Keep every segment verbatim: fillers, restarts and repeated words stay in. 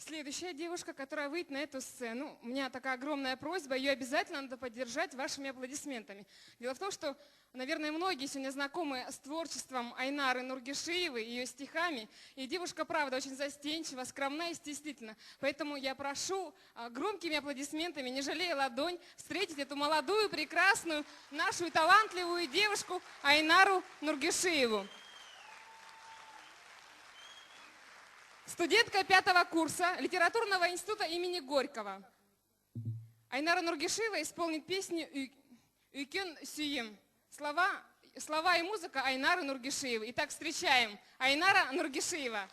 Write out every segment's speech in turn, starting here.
Следующая девушка, которая выйдет на эту сцену, у меня такая огромная просьба, ее обязательно надо поддержать вашими аплодисментами. Дело в том, что, наверное, многие сегодня знакомы с творчеством Айнары Нургишиевой, ее стихами. И девушка, правда, очень застенчива, скромна и стеснительна. Поэтому я прошу а, громкими аплодисментами, не жалея ладонь, встретить эту молодую, прекрасную, нашу и талантливую девушку Айнару Нургишиеву. Студентка пятого курса Литературного института имени Горького. Айнара Нургишиева исполнит песню «Уь-, «Уьйкен суьйим». Слова, слова и музыка Айнары Нургишиевой. Итак, встречаем Айнара Нургишиева.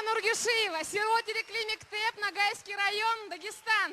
Нургишиева, село Тереклимиктеп, Ногайский район, Дагестан.